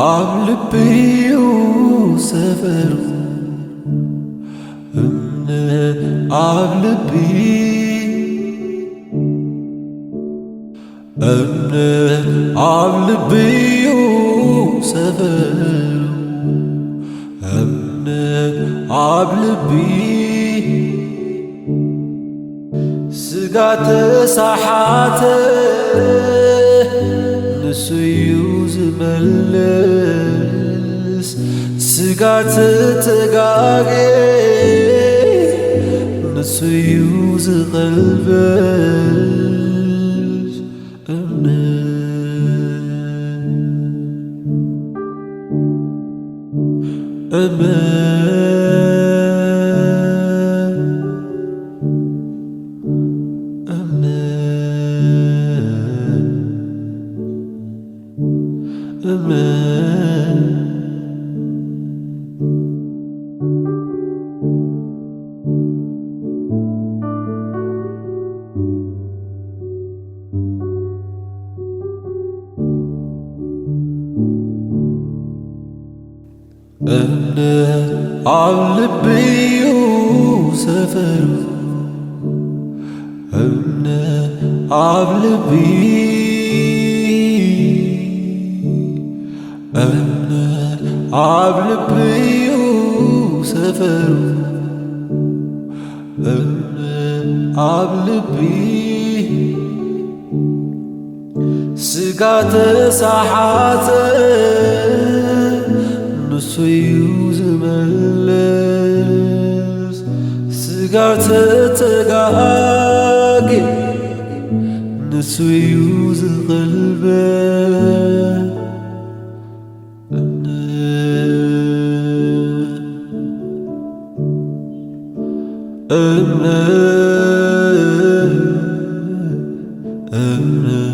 ኣብ ልቢዩ ሰፈሩ እምነት ኣብ ልቢ እምነት ኣብ ልቢዩ ሰፈሩ እምነት ኣብ ልቢ ስጋ ተሳሓተ ንሱ እዩ ዝመልስ፣ ስጋ ተተጋጌ ንሱ እዩ ዝቐልበስ። እምነት፣ እምነት፣ እምነት፣ እምነት። እምነት ኣብ ልቢዩ ሰፈሩ፣ እምነት ኣብ ልቢ፣ እምነት ኣብ ልቢዩ ሰፈሩ፣ እምነት ኣብ ልቢ። ስጋ ተሳሓተ ንሱ እዩ ዝመልስ፣ ስጋ ተተጋጌ ንሱ እዩ ዝቐልበስ። እምነት፣ እምነት፣ እምነት።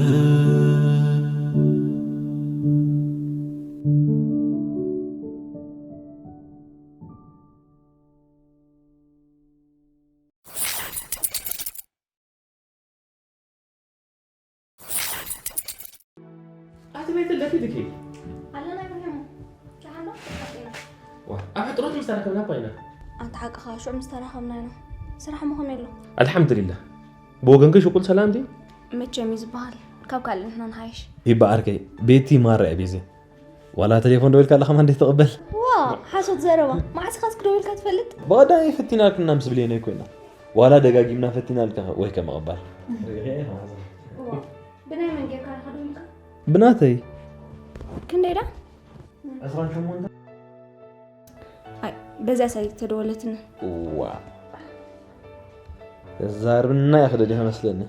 ኣቲ ቤት ለፊትኪ ኣለና። ይብርሃም ሻሃሎ ኣጤና። ዋ፣ ኣብ ሕጥሮት ምስ ተራኸብና እኮ ኢና። ኣንተ ሓቅኻ፣ ሽዑ ምስ ተራኸብና ኢና። ስራሕ ምኾነ ኣሎ። ኣልሓምዱሊላህ። ብወገንኪ ሽቁል ሰላም ድዩ? መቸም እዩ ዝበሃል። ካብ ካልእ ንሕና ንሓይሽ። ይበኣርከይ፣ ቤቲ ማራ እየ ቤዚ። ዋላ ቴሌፎን ደዊልካ ኣለኻ ማን ደይትቕበል? ዋ፣ ሓሶት ዘረባ። መዓስ ኢኻ እስኪ ደዊልካ ትፈልጥ? ብቐዳማይ ፈቲናልክና ምስ ብሌነይ ኮይና። ዋላ ደጋጊምና ፈቲናልካ ወይ ከምቕባል። ዋ፣ ብናይ መን ጌርካ ኢኻ ደዊልካ? ብናተይ። ክንደይ ዳ? ዕስራን ሸሞንተን። ኣይ፣ በዚያ ሳይ ተደወለትኒ። ዋ። ተዛርብና ኢኺ ደሊኺ መስለኒ።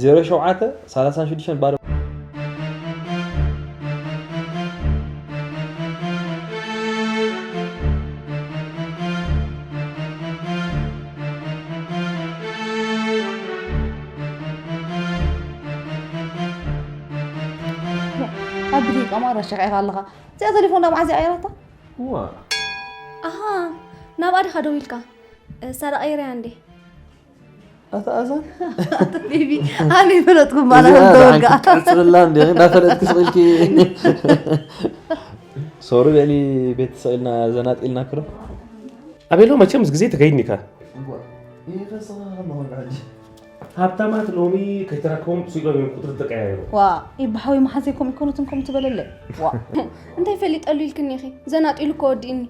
ዜሮ ሸውዓተ፣ ሰላሳን ሽዱሽተን ባዶ። ኣብ ብደይ ቀማር ኣሸቂዕካ ኣለኻ። እዚኣ ቴሌፎን ናብ ዓዚ ቀይራታ? ዋ። ኣሃ፣ ናብኣ ዲኻ ደዊልካ? እሳ ዳ ቀይረያ እንዴ? ኣታ ኣዛን? ኣታ ቤቢ፣ ኣነ ይፈለጥኩም ማለት እዚኣ ተወጋ። ደሓን ክትቀጽልላ እንዴ? እናፈለጥኪ ስቕ ኢልኪ። ሶሪ በሊ ቤት ስቕ ኢልና ዘናጥ ኢልና ክዶ? ኣቤሎ መቸም ምስ ግዜ ተከይድኒ ኢካ። እዋ፣ ይፈስኻ ከማኹም ሕጂ። ሃብታማት ሎሚ ከይተራከቦም ስቕ ኢሎም እዮም ቁጽሪ ተቀያየሩ። ዋ፣ ይብሓዊ መሓዘይ ከምኡ ይኮኑትን ከምኡ ትበለለይ። ዋ፣ እንታይ ፈሊጠሉ ኢልክኒ ኢኺ? ዘናጢሉ እኮ ወዲእኒ።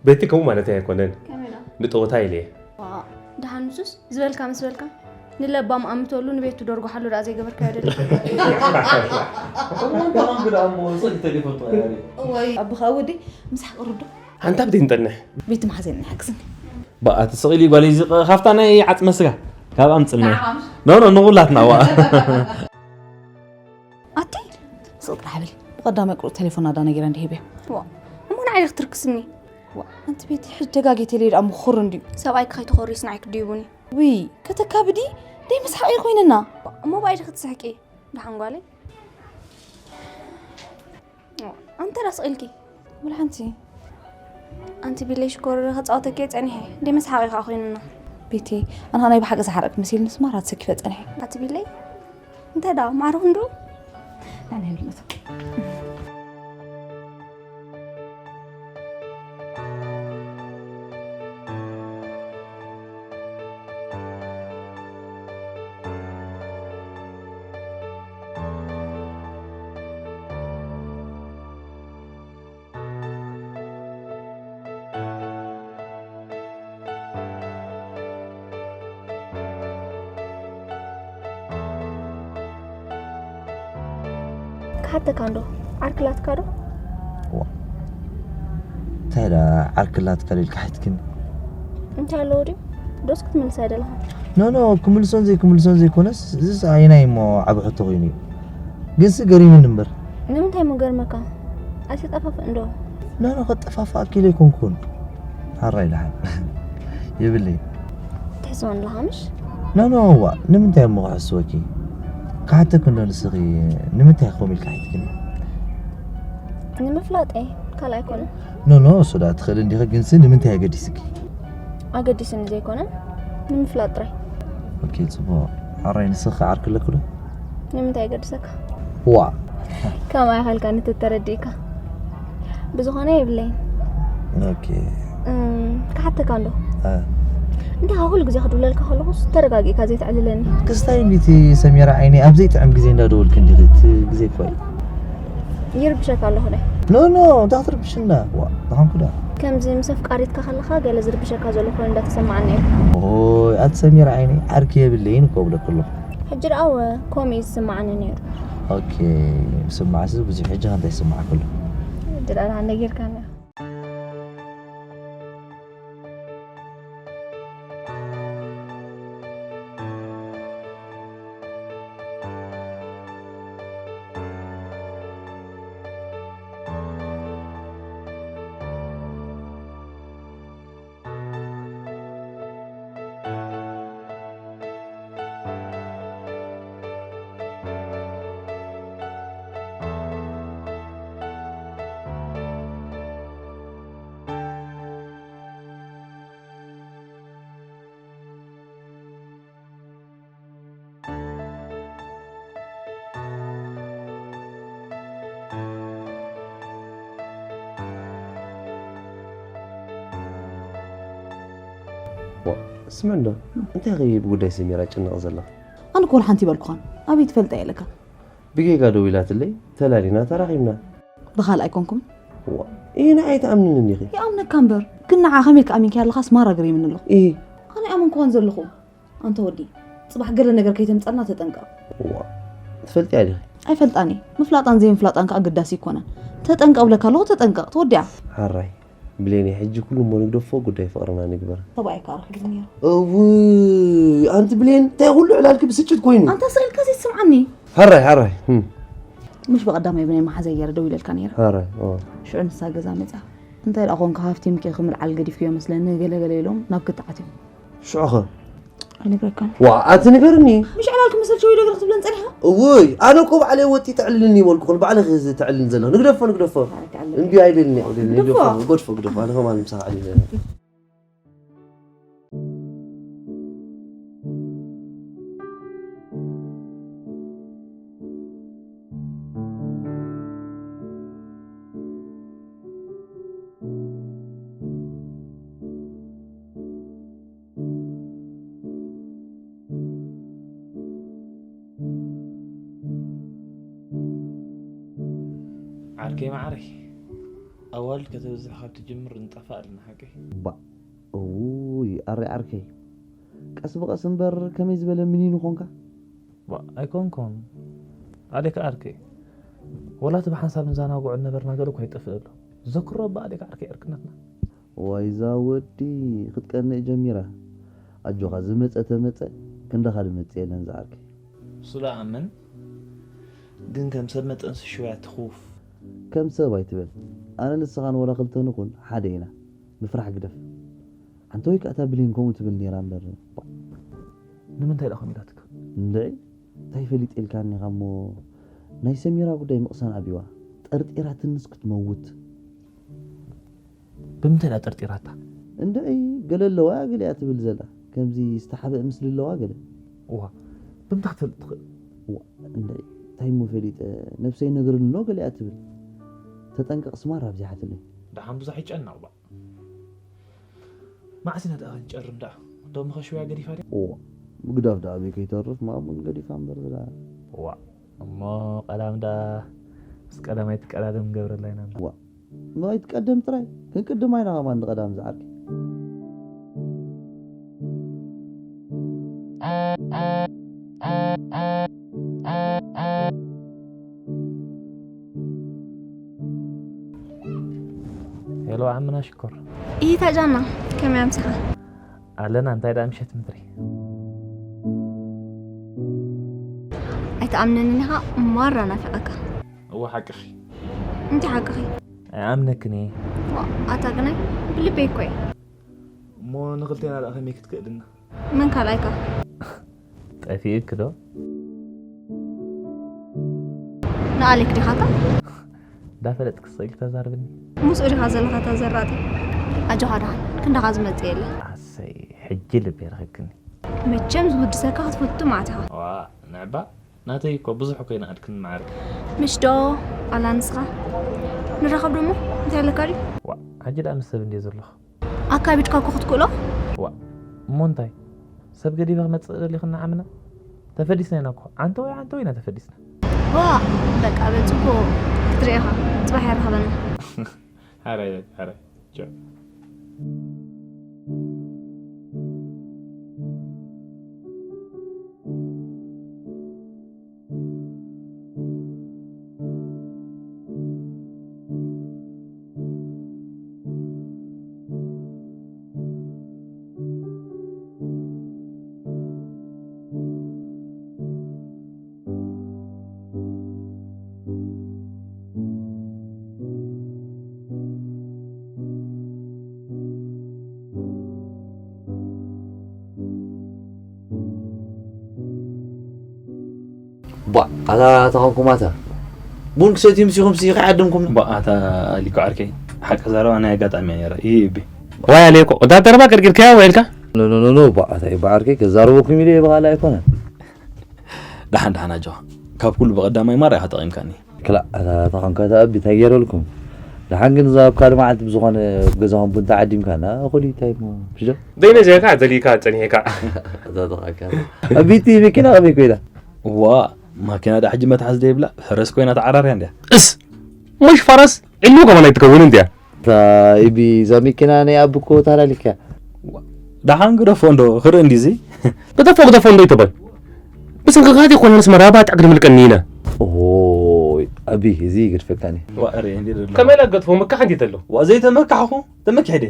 ቤቲ ከምኡ ማለት ኣይኮነን። ከመይ ደኣ? ንጠወታ ኢለ እየ። ዋ፣ ደሓን ንሱስ ዝበልካ ምስ በልካ፣ ንለባም ኣምተሉ ንቤቱ ደርጉሓሉ ደኣ ዘይገበርካዮ ደሊ። እሞ እንታይ ኮንክ ደኣ እሞ፣ ስልኪ ተሌፎን ተቐያሪ። ወይ፣ ኣቦኻ ወዲ ምሳሕ ቅርብ ዶ? ሓንታ ብደይ ንጠንሕ። ቤቲ መሓዘን ንሓግዝኒ። በኣ፣ ትስቕ ኢሊ ጓለይ፣ እዚ ኸ-፣ ካብታ ናይ ዓጽመ ስጋ ካብ ኣምጽልና። ንዓኻ ምሽ? ኖ፣ ኖ፣ ንኹላትና፣ ዋ። ኣቲ፣ ስቕ ጥራሕ በሊ። ብቐዳማይ ቁሩብ ቴሌፎን ናዳ ነጊራ እንዲሂበ። ዋ፣ እሞ ንዓይ ክትርክስኒ? ዋ፣ ኣንቲ ቤቲ፣ ሕጂ ደጋጊ ቴሌ ደኣ ምኹር እንድዩ። ሰብኣይኪ ከይትኾርይስ ንዓይ ክድይቡኒ? ውይ፣ ከተካብዲ? ደይ ምስሓቕ ኮይንና። ዋ፣ እሞ ብኣይ ዲኺ ትስሕቂ? ደሓን ጓለይ። ኣንተ ራስ ኢልኪ። ወላ ሓንቲ። ኣንቲ ቢለይ ሽኮር ከጻወተኪ ጸኒሐ። ደይ መስሓቂ ከኣ ኮይኑና። ቤቲ፣ ኣነ ናይ ብሓቂ ዝሓረቅ መሲልኒ ስማ ራት ሰኪፈ ጸኒሐ። ኣቲ ቢለይ? እንታይ ደኣ ማዕረ ክንዱ? ኣነ ህልመት። ሓተካ እንዶ ዓርክላትካ ዶ? እንታይ ዳ ዓርክላትካ ልልካ ሓትክን? እንታይ ኣለዎ ድዩ? ዶስ ክትምልስ ኣይደለኻ? ኖ ኖ፣ ክምልሶን ዘይክምልሶን ዘይኮነስ፣ እዚስ ኣይናይ እሞ ዓቢ ሕቶ ኮይኑ እዩ። ግንሲ ገሪሙኒ እምበር። ንምንታይ እሞ ገርመካ? ኣይተጠፋፍእ እንዶ። ኖ ኖ፣ ከጠፋፍኣኪ ኢለ ኣይኮንኩን። ሓራይ ደሓን። የብለይ። ትሕስወን ኣለኻ ምሽ? ኖ ኖ፣ ዋ፣ ንምንታይ እሞ ክሕስወኪ? ክሓተኪ እንዶ ንስኺ ንምንታይ ከምኡ ኢልካ ሓትክኒ? ንምፍላጠይ ካልእ ኣይኮነን። ኖ ኖ፣ እሱ ዳ ትኽእል እንዲኺ፣ ግንሲ ንምንታይ ኣገዲስኪ? ኣገዲስኒ ዘይኮነ ንምፍላጥ ጥራይ። ኦኬ፣ ጽቡቕ። ሓራይ ንስኺ ዓርኪ ኣለኪ ዶ? ንምንታይ የገድሰካ? ዋ። ከማይ ኸልካ ንተተረዲእካ። ብዝኾነ የብለይን። ኦኬ። እም፣ ክሓተካ እንዶ። እ። እንዲኻ ኩሉ ግዜ ክድውለልካ ከለኹስ ተረጋጊእካ ዘይትዕልለኒ። ክስታይ እንዲቲ ሰሚራ ዓይኒ ኣብ ዘይጥዕም ግዜ እንዳደወልክ እንዲኺ እቲ ግዜ እኮ እዩ። ይርብሸካ ኣለኹ ዶ? ኖ ኖ፣ እንታይ ክትርብሽና? ዋ፣ ዝኾንኩ ዶ? ከምዚ ምስ ኣፍቃሪትካ ከለኻ ገለ ዝርብሸካ ዘሎ ኮይኑ እንዳተሰማዓኒ እዩ። ኦይ፣ ኣቲ ሰሚራ ዓይኒ ዓርኪ የብለይን እኮ እብለኪ ኣለኹ። ሕጂ ደኣ እወ፣ ከምኡ እዩ ዝስማዓኒ ነይሩ። ኦኬ፣ ስማዕሲ ብዙሕ ሕጂ ከ እንታይ ይስማዓኪ ኣሎ? ሕጂ ደኣ ደሓን ነጊርካኒ። ዋ፣ ስምዕ እንዶ፣ እንታይ ኸ ብጉዳይ ሰሚራ ጭንቕ ዘለኻ? ኣነ እኮ ሓንቲ ይበልኩኻን፣ ኣበይ ትፈልጣ የለካ? ብጌጋ ደዊላትለይ፣ ተላሊና ተራኺብና። ብኻልእ ኣይኮንኩም? ዋ፣ ይህን ኣይትኣምንን እንዲኺ? ይኣምነካ እምበር፣ ግን ንዓ ከመይ ክኣሚንካ ኣለኻስ ማራ ግሪምኒ ኣለኹ። እህ። ኣነ ኣይኣመንኩኻን ዘለኹ። ኣንተ ወዲ፣ ጽባሕ ገለ ነገር ከይተምጻልና ተጠንቀቕ። ዋ፣ ትፈልጥያ ዲኺ? ኣይፈልጣኒ። ምፍላጣን ዘይምፍላጣን ከኣ ግዳሲ ይኮነን። ተጠንቀቕ ብለካ ኣለኹ፣ ተጠንቀቕ። ተወዲኣ። ሓራይ፣ ብሌኒ፣ ሕጂ ኩሉ እሞ ንግደፎ፣ ጉዳይ ፍቕርና ንግበር። ሰብኣይ ከኣ ረኺቡ ነይሩ። እውይ፣ ኣንቲ ብሌን፣ እንታይ ኩሉ ዕላልኪ ብስጭት ኮይኑ? ኣንታ ስቕ ኢልካ ዘይትስምዓኒ። ሓራይ፣ ሓራይ። ህም። ምሽ ብቐዳማይ ብናይ መሓዛይ ገይረ ደው ኢለልካ ነይረ። ሓራይ፣ ኦ። ሽዑ ንሳ ገዛ መጺኣ። እንታይ ደኣ ኮንካ ሃፍቲምኪ ኢኺ ምልዓል ገዲፍክዮ መስለኒ ገለ ገለ ኢሎም ናብ ክትዓት እዮም። ሽዑኸ? ኣይነግረካን። ዋ፣ ኣቲ ንገርኒ። ምሽ ዕላልኪ መሰልኪ ወይ ዶ ገለ ክትብለን ጸኒሕካ? እውይ፣ ኣነ እኮ ባዕለይ ወጢ ተዕልልኒ ይበልኩኽን፣ ባዕለኺ እዚ ተዕልልኒ ዘለኺ። ንግደፎ፣ ንግደፎ። ኣረ፣ ተዕልል። እንዲ ኣይደልኒ፣ ኣይደልኒ፣ ንግደፎ። ንግደፎ። ገድፎ፣ ግደፎ። ኣነ ከማን ምሳኻ ዕልል። ዓርከይ መዓረይ፣ ኣዋልድ ከተብዝሕ ካብ ትጅምር ንጠፋእ ኣለና ሓቀይ። ባ፣ እውይ፣ ኣረ ዓርከይ፣ ቀስ ብቐስ እምበር ከመይ ዝበለ ምኒን ኾንካ? ባ፣ ኣይኮንኩን። ኣሌካ ዓርከይ፣ ወላ እቲ ብሓንሳብ ንዛናግዖ ነበርና ገለ እኮ ኣይጠፍእ ኣሎ። ዘክሮ ባ ኣሌካ ዓርከይ ዕርክነትና። ዋይዛ ወዲ ክትቀንእ ጀሚራ። ኣጆኻ ዝመጸ ተመጸ፣ ክንዳኻ ዝመጽእ የለን ዝዓርከይ። እሱ ደኣ ኣምን፣ ግን ከም ሰብ መጠንሲ ሽውያ ትኹፍ። ከም ሰብ ኣይትበል። ኣነ ንስኻን ወላ ክልተ ንኹን ሓደ ኢና። ምፍራሕ ግደፍ። ኣንተ ወይ ከኣ እታ ብሌን ከምኡ ትብል ነይራ እምበር። ንምንታይ ደኣ ከምኡ ኢላትካ? እንድዒ፣ እንታይ ፈሊጠ ኢልካኒ ኢኻ እሞ ናይ ሰሚራ ጉዳይ ምቕሳን ኣብይዋ። ጠርጢራትንስ ክትመውት። ብምንታይ ደኣ ጠርጢራታ? እንድዒ፣ ገለ ኣለዋ ገለ እያ ትብል ዘላ። ከምዚ ዝተሓብአ ምስሊ ኣለዋ ገለ። እዋ፣ ብምንታይ ክትፈልጥ ትኽእል? እዋ፣ እንድዒ፣ እንታይ እሞ ፈሊጠ፣ ነብሰይ ነግርን ኣሎ ገለ እያ ትብል። ተጠንቀቕ ስማር ኣብዚሓትለይ። ደሓን ብዙሕ ይጨነቕ ባ። መዓስ ኢና ደኣ ክንጨርም ደኣ? ዶም ኸሽውያ ገዲፋ ድያ? እዋ፣ ምግዳፍ ደኣ ኣበይ ከይተርፍ ማሙን ገዲፋ እምበር ዝላ። እዋ፣ እሞ ቀዳም ደኣ ምስ ቀዳማይ ትቀዳደም ንገብረላ ኢና እምበር። እዋ፣ እሞ ኣይትቀደም ጥራይ፣ ክንቅድማ ኢና ከማን ንቐዳም ዝዓርከይ። ሄሎ ዓምና ሽኮር። ኢታ ጃና፣ ከመይ ኣምሲኻ? ኣለና፣ እንታይ ደኣ ምሸት ምድሪ? ኣይትኣምነንን ኢኻ፣ ማራ ናፊቐካ። እወ ሓቅኺ። እንታይ ሓቅኺ? ኣይኣምነክን እየ። ዋ፣ ኣታ ግናይ ብልበይ እኮ እየ። እሞ ንኽልቴና ደኣ ከመይ ክትክእልና? መን ካልኣይካ? ጠፊእክ ዶ? ንኣሌክ ዲኻታ? እንዳፈለጥክ ስቕ ኢልክ ተዛርብኒ። ምስኡ ዲኻ ዘለኻ እታ ዘራጢ? ኣጆኻ ደሓን ክንዳኻ ዝመጽእ የለ። ኣሰይ፣ ሕጂ ልቢ ረኺብክኒ። መቸም ዝውድሰካ ክትፈቱ ማለት ኢኻ። ዋ፣ ንዕባ ናተይ እኮ ብዙሕ እኮ ይንኣድክን ማዕረ። ምሽ ዶ ኣላ ንስኻ? ንራኸብ ደሞ እንታይ ኣለካ ድዩ? ዋ፣ ሕጂ ደኣ ምስ ሰብ እንድየ ዘለኹ። ኣካቢድካ እኮ ክትክእሎ። ዋ፣ እሞ እንታይ? ሰብ ገዲፈ ክመጽእ ደሊኽና ዓምና? ተፈዲስና ኢና እኮ። ዓንተወይ ዓንተወይ ኢና ተፈዲስና። ዋ፣ በቃ በል ጽቡቕ ክትርኢ ኢኻ። ጽባሕ የራኸበና። ሓራይ ሓራይ። ቻው። ቧ፣ ኣታ ተኾንኩም ኣታ ቡን ክሰትዩ ምሲኹም ሲ ከይዓደምኩም። ቧ፣ ኣታ ሊኮ ዓርከይ፣ ሓቂ ዘረባ ናይ ኣጋጣሚ እያ ነይራ። ይህ እቢ። ዋይ ኣሌኮ፣ እታ ዘረባ ቀርቂርካያ ውዒልካ? ኖ፣ ኖ፣ ኖ፣ ኖ፣ ቧ፣ ኣታ ይባዓርከይ፣ ከዛረበኩም ኢለ ይበቓላ ኣይኮነን። ደሓን፣ ደሓን ኣጆኻ። ካብ ኩሉ ብቐዳማይ ማራ ኢኻ ጠቒምካኒ። ክላእ፣ ኣታ፣ ኣታ ኾንካ፣ ኣታ ኣቢ፣ እንታይ ገይረልኩም? ደሓን ግን፣ እዛ ኣብ ካልእ መዓልቲ ብዝኾነ፣ ኣብ ገዛኹም ቡን ተዓዲምካ፣ ና፣ እኹል እዩ፣ እንታይ እሞ፣ ምሽ ዶ? ዘይነዚርካ፣ ዘሊካ፣ ጸኒሕካ። ኣታ፣ ኣታ ኾንካ። ኣቢቲ፣ መኪና ከመይ ኮይና? ዋ፣ ማኪና ዳ ሕጂ መትሓዝ ደይብላ፣ ፈረስ ኮይና ተዓራርያ እንድያ። እስ! ምሽ ፈረስ፣ ዕሉ ከማን ኣይትከውን እንድያ። እታ ኢቢ እዛ መኪና ናይ ኣቢ እኮ ታላሊካ። ደሓን ግደፎ እንዶ ክርኢ እንዲዚ። ግደፎ ግደፎ እንዶ ይተባል። ብስንክኻ ዲኾን ኣነስ መራባዕ ጣዕ ክድምልቀኒ ኢና። ኦይ ኣቢ እዚ ይግድፈካኒ። ከመይ ለገጥፎ መካሕ እንዴት ኣሎ? ዋ ዘይተመካሕኹ ተመኪሕ ደ።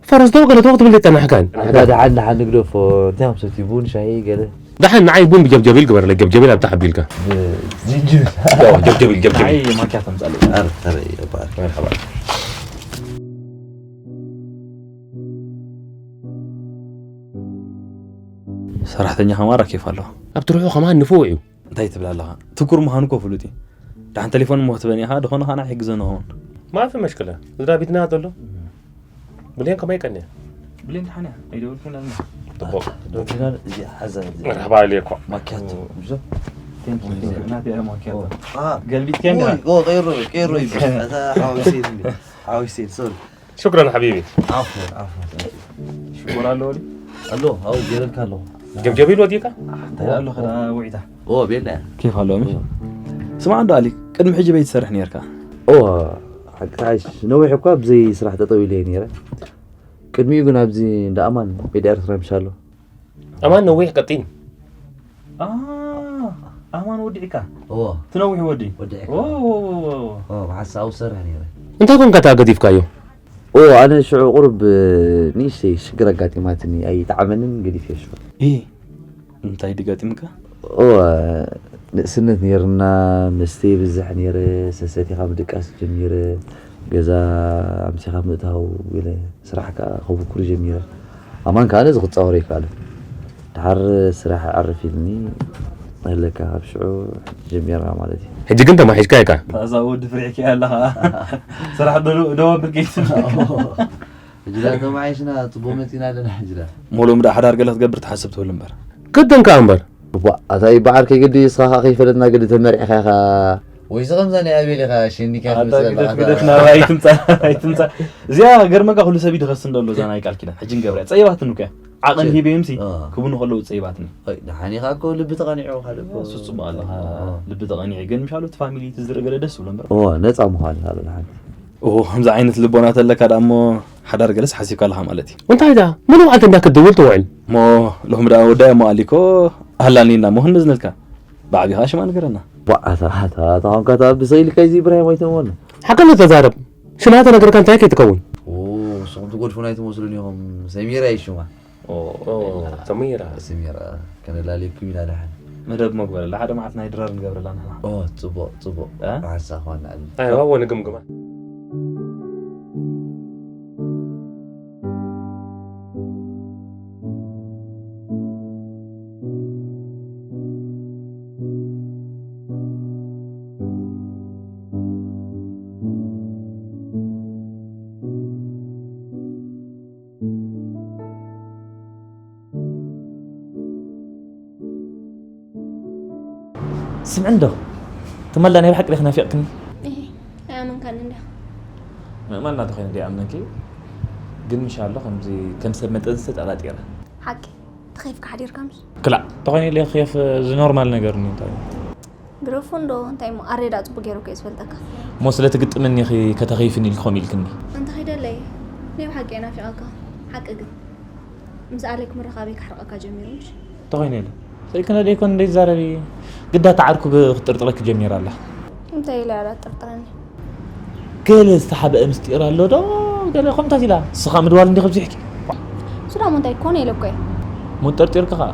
ፈረስ ዶ ገለቶ ክትብል ዘይጠናሕካን። ኣታ ደሓን ደሓን ንግደፎ እንታይ ከም ሰትዩ ቡን ሻሂ ገለ። ደሓን ንዓይ ቡን ብጀብጀቢል ግበረለይ፣ ጀብጀቢል ኣብታ ሓቢልካ። ዝንጅብል። ጀብጀቢል፣ ጀብጀቢል። ኣይ ማኪያቶ ኣምጻለይ። ኣረ፣ ኣረ፣ ይባርክ። መርሓባ። ሰራሕተኛ ከማራ ኬፍ ኣለዋ። ኣብ ትርሑ ከማን ንፉዕ እዩ። እንታይ ትብል ኣለኻ? ትኩር ምዃኑ እኮ ፍሉጥ እዩ። ደሓን ተሌፎን እሞ ክትበኒ ኢኻ፣ ድኾነ ኸኣ ንዓይ ይሕግዘኒ ይኸውን። ማፊ መሽክለ፣ ስድራ ቤትና ዘሎ። ብሌን ከመይ ቀንያ? ብሌን ደሓን እያ፣ ኣይደወልኩን ኣለና። ጽቡቕ። ዶክተር፣ እዚ ሓዛ፣ እዚ መርሓባ ኢለኩም። ማኪያቶ፣ ምሽ ዶ? Thank you፣ thank you። ናተይ እያ ማኪያቶ። ኦ፣ ኣ፣ ገልቢጥክያ እንዲኻ? ኦ፣ ቀይሮ፣ ቀይሮ እዩ። ኣታ ሓወይሰይ፣ ሓወይሰይ፣ ሶሪ። ሽኩራን ሓቢቢ። ዓፍወን፣ ዓፍወን። ሽኮር ኣለዎ ድዩ? ኣሎ፣ ኣብኡ ገይረልካ ኣለኹ። ጀብጀቢል ወዲእካ? እንታይ ኣሎ ኸዳ ውዒታ? ኦ፣ ቤላ እያ። ኬፍ ኣለዎ፣ ምሽ? ስማዕ እንዶ ኣሊክ፣ ቅድሚ ሕጂ በይ ትሰርሕ ነይርካ? ኦ፣ ሓቂ ተሓይሽ፣ ነዊሕ እኳ ብዘይ ስራሕ ጠጠው ኢለ እየ ነይረ። ቅድሚኡ ግን ኣብዚ እንዳ ኣማን ቤት ኤርትራ ምሽ ኣሎ። ኣማን ነዊሕ ቀጢን። ኣ፣ ኣማን ወዲዕካ? እዎ። እቲ ነዊሕ ወዲ? ወዲዕካ። ኦ፣ ኦ፣ ኦ፣ ኦ። ኦ፣ ብሓሳብ ዝሰርሕ ነይረ። እንታይ ኮንካ እታ ገዲፍካዮ? ኦ፣ ኣነ ሽዑ ቁሩብ፣ እ፣ ንእሽተይ ሽግር ኣጋጢማትኒ፣ ኣይጠዓመንን፣ ገዲፈዮ ሽዑ። ኢ፣ እንታይ ድጋጢምካ? ኦ፣ ንእስነት ነይርና፣ መስተ ይብዝሕ ነይረ፣ ሰሰቲኻ ምድቃስ ጀሚረ፣ ገዛ ኣምሲኻ ምእታው ገለ ስራሕ ከኣ ከብኩር ጀሚረ። ኣማን ከኣ ነዚ ክጻወሮ ኣይከኣለን። ድሓር ስራሕ ኣዕርፍ ኢልኒ፣ ኣለካ ካብ ሽዑ ጀሚርና ማለት እዩ። ሕጂ ግን ተማሒሽካ ኢኻ። እዛ ወዲ ፍሪሕኪ ኣለኻ። ስራሕ ደሎ ደው ኣብል ከይትብል። ሕጂ ዳ ተማሒሽና ጽቡቕ መጺና ኣለና ሕጂ ዳ። ሞሎም ዳ ሓዳር ገለ ክትገብር ትሓስብ ትብል እምበር። ክደን ከኣ እምበር። እባ ኣታ ይበዓል ከይግዲ እስኻ ከኣ ከይፈለጥና ግዲ ተመሪዕኻ ኢኻ። ወይዚ ከምዛ ናይ ኣቤል ኢኻ ሸኒካ ኣታ ትመስል ግደፍ ኣለኻ። ግደፍ ናባይ ኣይትምጻእ ኣይትምጻእ። እዚኣ ገርመካ ኩሉ ሰብ ይድኸስ እንደሎ እዛ ናይ ቃል ኪዳን። ሕጂ ንገብራ ጸይባትኒ እኮ እያ። ዓቐን ሂበ እምሲ አ። ክብኑ ከለዉ ጸይባትኒ። ኣይ፣ ደሓን ኢኻ እኮ ልቢ ተቐኒዑ ካልእ እኮ። እሱ ጽቡቕ ኣለኻ። አ። ልቢ ተቐኒዑ ግን ምሻሉ እቲ ፋሚሊ እቲ ዝርኢ ገለ ደስ ዝብሎ እምበር። እዎ፣ ነጻ ምዃን ኢኻ ደሓን። ኦ፣ ከምዚ ዓይነት ልቦና ተለካ ደኣ እሞ ሓዳር ገለስ ሓሲብካ ኣለኻ ማለት እዩ። እንታይ ደኣ? መን መዓልቲ እንዳ ክትድውል ትውዕል? እሞ ሎሚ ደኣ ወዳይ እሞ ኣሊኮ ኣህላኒ ኢልና እሞ ክንመዝነልካ። ብዓቢኻ ሽማ ንገረና። ዋ፣ ኣታ፣ ኣታ፣ ኣታ፣ ኾንካ፣ ኣታ፣ ብሰይልካ እዚ ኢብራሂም ኣይተመወነ። ሓቂ እንተዛረብ፣ ሽማ ተነገርካ እንታይ ከይትከውን? ኦ፣ ትጎድፉ ናይ ትመስሉን ኢኹም። ሰሚራ ይሽማ። ሰሚራ ሰሚራ ከነላልየኩም ኢና ደሓን። መደብ መግበረላ ሓደ መዓት ናይ ድራር ንገብረላ ንሕና። ኦ፣ ጽቡቕ ጽቡቕ። እ? ሓንሳ ኳና ኣለ። ኣይዋ ወንግምግማ ስምዒ እንዶ ትማልዳ ናይ ብሓቂ ዲኺ ናፊቕክኒ? ኣይኣመንካን እንዳ ምእማን እናተኾይነ ዲኣ ኣምነኪ ግን ምሻ ኣሎ ከምዚ ከም ሰብ መጠን ዝተጠራጢረ። ሓቂ ተኸይፍካ ሓዲርካ ምስ ክላእ ተኾይነ ኢለ ክየፍ እዚ ኖርማል ነገር ኒ እንታይ ግረፉ እንዶ እንታይ ሞ ኣሬዳ ጽቡቅ ገይሩ ከ ዝፈልጠካ ሞ ስለ ትግጥምኒ ኢኺ ከተኸይፍኒ ኢልኪ ከምኡ ኢልክኒ። እንተ ኸይደለይ ናይ ብሓቂ እየ ናፊቐካ ሓቂ ግን ምስ ኣሌክ ምርኻበይ ክሕርቐካ ጀሚሩ ምሽ ተኾይነ ኢለ ሰይክነ ደይኮን እንደይ ዛረቢ ግዳ ተዓርኩ ክትጥርጥረኪ ጀሚራ ኣላ። እንታይ ኢለ ኣላ ጥርጥረኒ ገለ ዝተሓበአ ምስጢር ኣሎ ዶ ገለ ከምታት ኢላ ስኻ ምድዋል እንዲኸ ብዚሕኪ ስዳሞ እንታይ ኮነ ኢለ እኮ እየ ሞ ጠርጢርኪ ኸዓ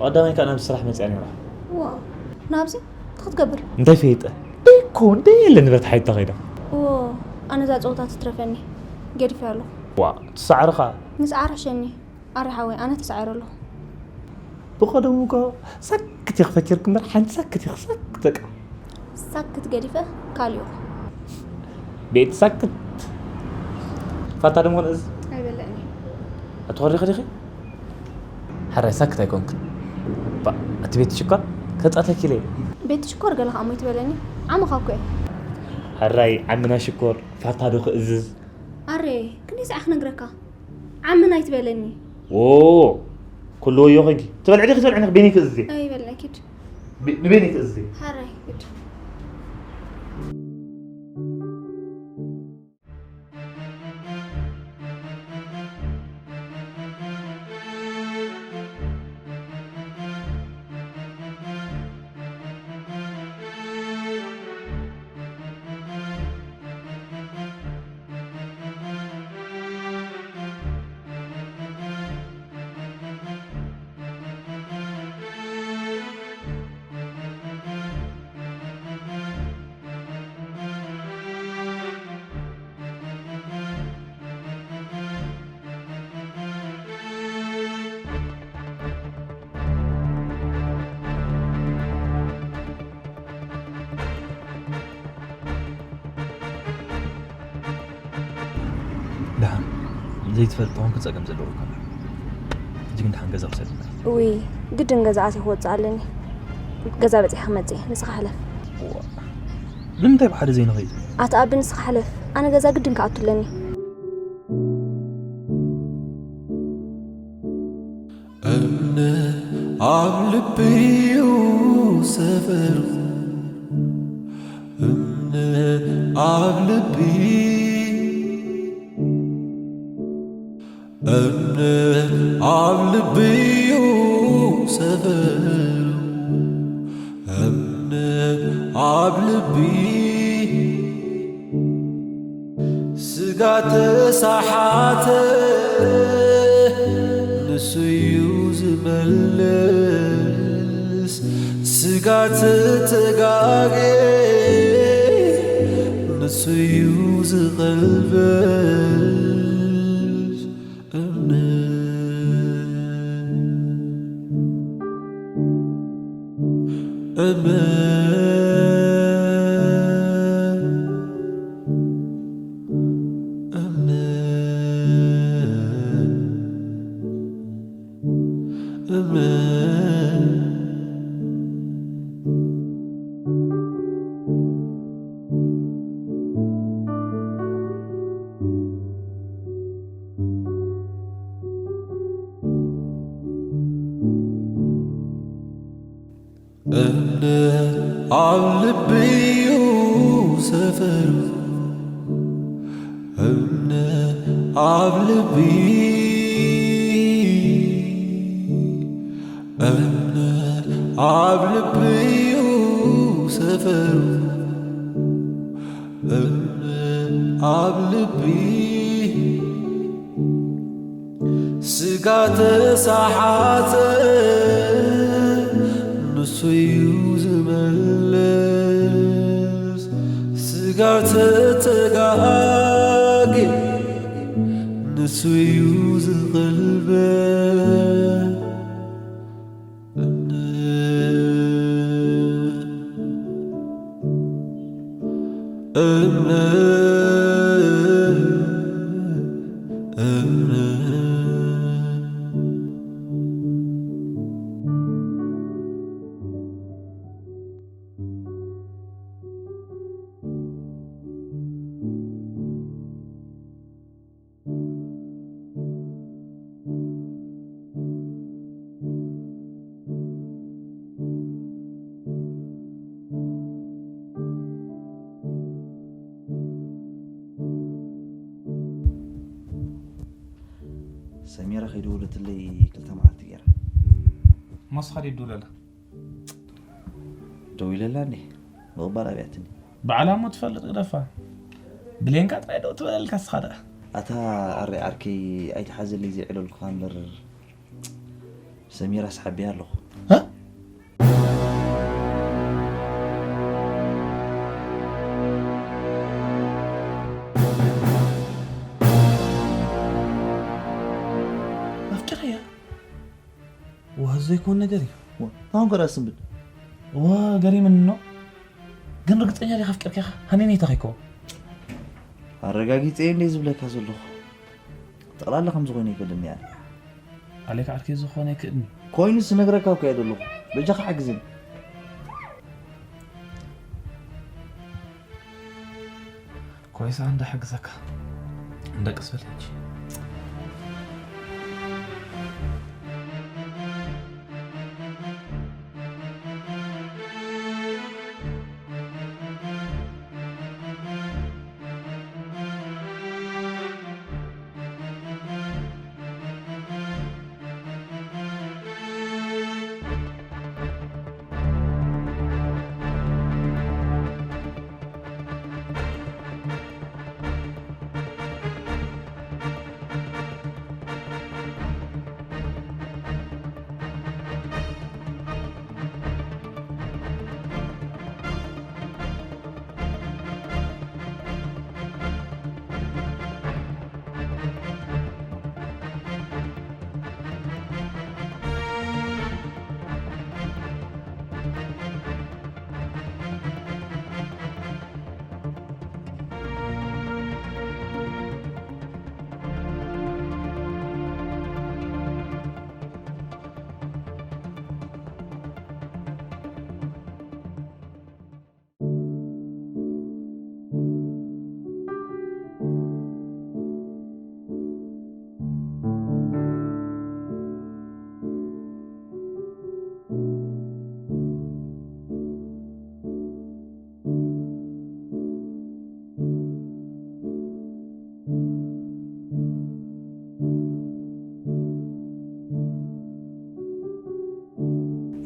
ቀዳማይ ከዓ ናብ ስራሕ መፅያ ነይራ ዋ ናብዚ ክትገብር እንታይ ፈይጠ ደይኮን ደየለ ንብረት ሓይታ ኸይዳ ዎ ኣነ እዛ ፀወታ ትትረፈኒ ገዲፈ ኣለኹ ዋ ትሰዓርኻ ንፅዓር ሕሸኒ ኣረ ሓወይ ኣነ ተሳዒረ ኣለኹ ብቐደሙ እኮ ሳክት ኢኺ ፈኪርኪ እምበር ሓንቲ ሳክት ኢኺ ሳክት በቃ ሳክት ገዲፈ ካሊኡ ቤት ሳክት ፋታ ደሞ ንእዝ ኣይበልዕኒ ኣትኾሪኺ ዲኺ ሓራይ ሳክት ኣይኮንክን እቲ ቤት ሽኮር ከፃተኪ ኢለ ቤት ሽኮር ገለ ከኣ ሞይ ትበለኒ ዓመኻ እኮ እየ ሕራይ ዓምና ሽኮር ፋታ ዶ ክእዝዝ ኣረ ክንደይ ሰዓ ክነግረካ ዓምን ኣይትበለኒ ዎ ኩሉ ወዮ ኸጊ ትበልዕ ዲኺ ትበልዕኒ ቤኒ ክእዝዜ ኣይበልዕኪድ ንቤኒ ክእዝዜ ሓራይ ሂድ ደሓን ዘይትፈልጥ ተኾንኩ ጸገም ዘለዎ እኮ ሕጂ ግን ደሓን ገዛ ውሰድ ውይ ግድን ገዛ ኣትየ ክወፅእ ኣለኒ ገዛ በፂሐ ክመፅእ እየ ንስኻ ሕለፍ ንምንታይ ብሓደ ዘይንኸይድ ኣቲ ኣቢ ንስኻ ሕለፍ ኣነ ገዛ ግድን ክኣቱ ኣለኒ እምነት ኣብ ልቢ እዩ ሰፈሩ እምነት ኣብ ልቢ እምነት ኣብ ልቢ እዩ ሰፈሩ እምነት ኣብ ልቢ ስጋ ተሳሓተ ንሱ እዩ ዝመልስ ስጋ ተተጋጌ ንሱ እዩ ዝቐልበስ እምነት እምነት እምነት እምነት እምነት ኣብ ልቢ እዩ ሰፈሩ እምነት ኣብ ልቢ እምነት ኣብ ልቢ እዩ ሰፈሩ እምነት ኣብ ልቢ ስጋ ተሳሓተ፣ ንሱ እዩ ዝመልስ። ስጋ ተተጋጌ፣ ንሱ እዩ ዝቕልበስ። እምነት፣ እምነት፣ እምነት። ሰሚራ ከይደወለትለይ ክልተ መዓልቲ ገይራ። ሞስኻ ድዩ ደውለላ? ደዊለላ እንዴ? ምቕባል ኣብያትኒ። ባዕላ እሞ ትፈልጥ ግደፋ። ብሌንካ ጥራይ ደው ትበለልካ እስኻ ደኣ። ኣታ ኣረ ዓርከይ ኣይትሓዘለይ ዘይዕለልኩኻ እምበር ሰሚራስ ሓቢያ ኣለኹ። እ? ኣፍቂረያ? ወ፣ ዘይኮን ነገር እዩ። ወ፣ ታሁን ከዳ ስንብት። ወ፣ ገሪምኒ ነው። ግን ርግጸኛ ዲኻ ኣፍቂርካኻ? ሃኒኒ ተኸይኮ። ኣረጋጊጸ እንዴ ዝብለካ ዘለኹ። ጠቕላላ ከም ዝኾነ ይፈልጥኒ ኣነ። ኣሌክ ዓርከይ ዝኾነ ይክእድኒ። ኮይኑስ ነግረካ እኮ እየ ዘለኹ። በጃኻ ሓግዝኒ። ኮይሳ እንዳ ሓግዘካ። እንዳ ቀስ በል ሕጂ።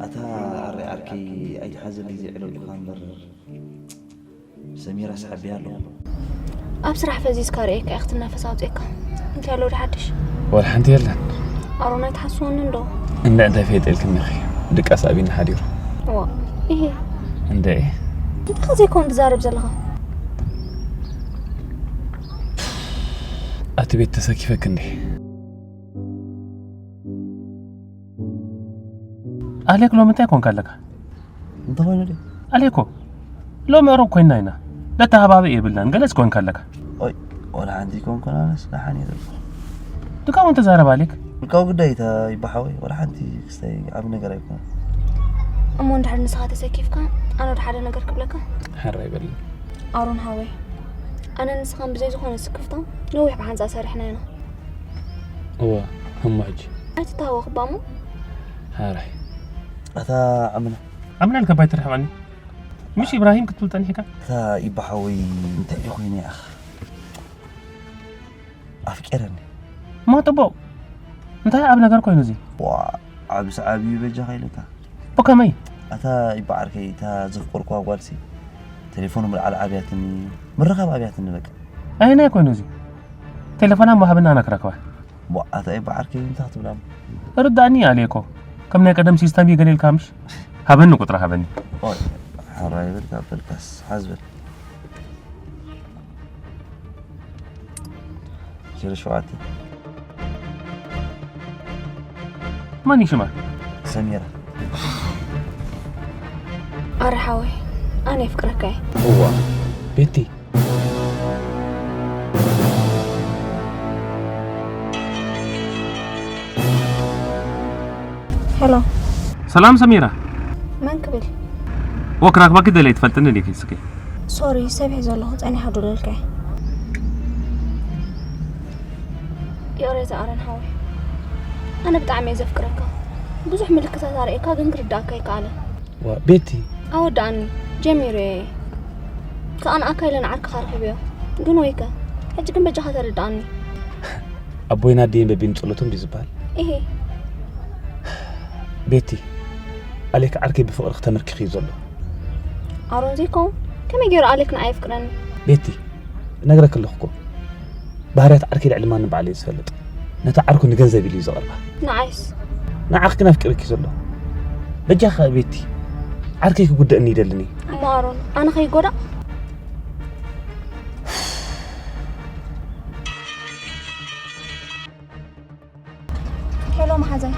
ኣታ ኣረ ዓርከይ ኣይትሓዘለይ ዘይዕለልኩኻ እምበር ሰሚራስ ሓቢያ ኣለኹ። ኣብ ስራሕ ፈዚዝካ ርእየካ እየ ክትናፈስ ኣውፅእካ። እንታይ ኣሎ ወዲ ሓድሽ? ወላ ሓንቲ የለን። ኣሮን ኣይትሓስወኒ እንዶ? እንድዒ እንታይ ፈየጠልክኒ ኢኺ? ድቃስ ኣቢኒ ሓዲሩ። እዋ፣ እሄ። እንድዒ። እንታይ ዘይኮን ትዛረብ ዘለኻ? ኣቲ ቤት ተሰኪፈክ እንዴ? ኣሌክ ሎሚ እንታይ ኮንካ ኣለካ? እንታይ ኮይኑ ድዩ? ኣሌኮ፣ ሎሚ ዕሩብ ኮይንና ኢና። ደተሃባብእ የብልናን። ገለጽ ኮንካ ኣለካ። ኦይ፣ ወላ ሓንቲ ኣይኮንኩን ኣነስ ደሓን እየ ዘለኹ። ድካ እውን ተዛረብ ኣሌክ። ውልቃዊ ጉዳይ እታ ይባሓወይ፣ ወላ ሓንቲ ክስታይ ዓቢ ነገር ኣይኮነን። እሞ እንድሕር ንስኻ ተሰኪፍካ፣ ኣነ ወደ ሓደ ነገር ክብለካ። ሓራይ በል። ኣሮን ሓወይ፣ ኣነ ንስኻን ብዘይ ዝኾነ ስክፍታ ነዊሕ ብሓንሳእ ሰሪሕና ኢና። እወ፣ እሞ ሕጂ? ኣይትተሃወኽ እባ እሞ። ሓራይ። ኣታ ዓምና። ዓምና ኢልካ ባይ ትርሕቐኒ። ምሽ ኢብራሂም ክትብል ጸኒሕካ? ኣታ ኢባ ሓወይ፣ እንታይ ድዩ ኮይኑ ያኽ? ኣፍቂረኒ። እሞ ጥቡቕ። እንታይ ኣብ ነገር ኮይኑ እዚ? ዋ፣ ዓብስ ዓብዩ በጃኻ ኢለካ። ብኸመይ? ኣታ ኢባ ዓርከይ፣ እታ ዘፍቀርኩዋ ጓልሲ፣ ቴሌፎን ምልዓል ኣብያትኒ፣ ምርኻብ ኣብያትኒ በቃ። ኣየናይ ኮይኑ እዚ? ቴሌፎና እሞ ሃበና፣ ኣነ ክረክባ። ቧ፣ ኣታ እየ ብዓርከይ እንታይ ክትብላ? ርዳእኒ ኣልየ እኮ። ከም ናይ ቀደም ሲስተም እዩ ገለ ኢልካ ምሽ? ሃበኒ ቁጥራ ሃበኒ። ኦይ፣ ሓራይ በልካ በልካስ፣ ሓዝ በል። ዜሮ ሸውዓተ። መን እዩ ሽማ? ሰሚራ። ኣረ ሓወይ፣ ኣነ የፍቅረካ እየ። እዋ፣ ቤቲ። ሄሎ። ሰላም ሰሚራ። መን ክብል? ወ ክራክባኪ ደለይ ትፈልጥኒ ዲኺ እስኪ? ሶሪ፣ ሰብ ሒዘ ኣለኹ፣ ጸኒሓ ዶ ደልከ? ይቕሬታ ኣረን ሓወይ። ኣነ ብጣዕሚ እየ ዘፍቅረካ። ብዙሕ ምልክታት ኣርእየካ፣ ግን ክርድኣካ ኣይከኣለን። ዋ፣ ቤቲ። ኣወድኣኒ፣ ጀሚረ እየ። ክቐንኣካ ኢለ ንዓርክኻ ረኺበዮ። ግን ወይከ፣ ሕጂ ግን በጃኻ ተረድኣኒ። ኣቦይን ኣደይን በቢኑ ጸሎቶም ድዩ ዝበሃል? እሄ። ቤቲ፣ ኣሌክ ዓርከይ ብፍቕሪ ክተመርክኽ እዩ ዘሎ። ኣሮን ዘይከውን፣ ከመይ ገይሩ ኣሌክ ንዓይ የፍቅረኒ? ቤቲ፣ እነግረኪ ኣለኹ እኮ። ባህርያት ዓርከይ ልዕሊ ማንም ባዕሉ እዩ ዝፈልጥ። ነታ ዓርኩ ንገንዘብ ኢሉ እዩ ዘቕርባ። ንዓይስ? ንዓኺ ግን ኣፍቂሩኪ ዘሎ። በጃኻ ቤቲ፣ ዓርከይ ክጉደእኒ ይደልን እዩ። እሞ ኣሮን፣ ኣነ ከይጎዳእ? ሄሎ መሓዛይ።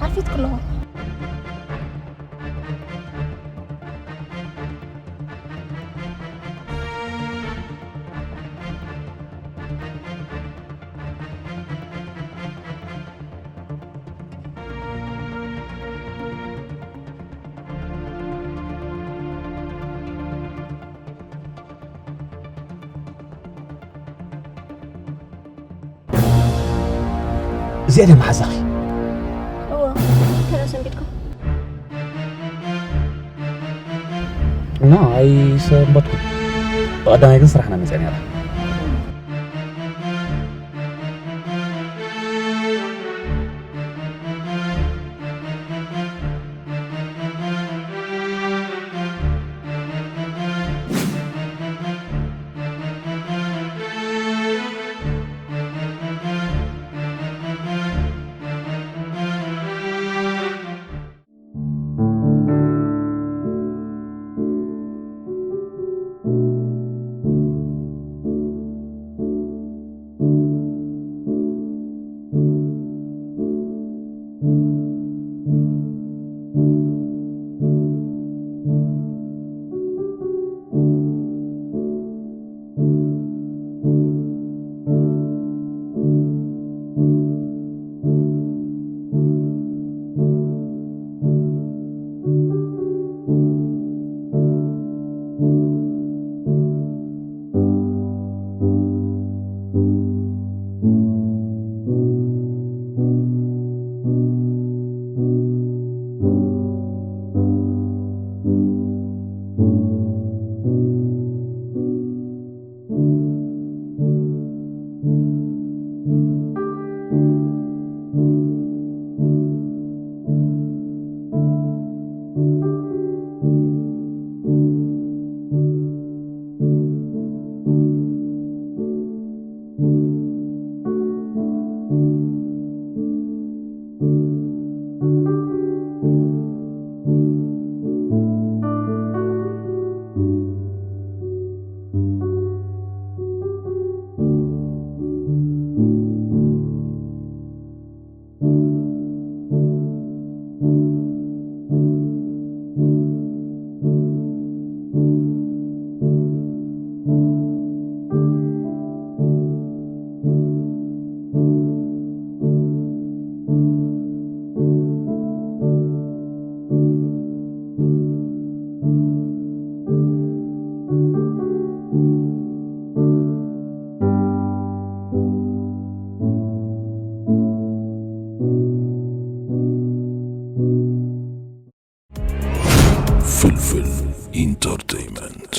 ኣርፊድኩ ኣለኹ። እዚኣ ድያ መሓዛኺ? እወ፣ ከመይ ሰንቢትኩም? እና ኣይሰንበትኩን። ብቐዳማይ ግን ስራሕና መፅያ ነይራ። ፍልፍል ኢንተርቴይመንት።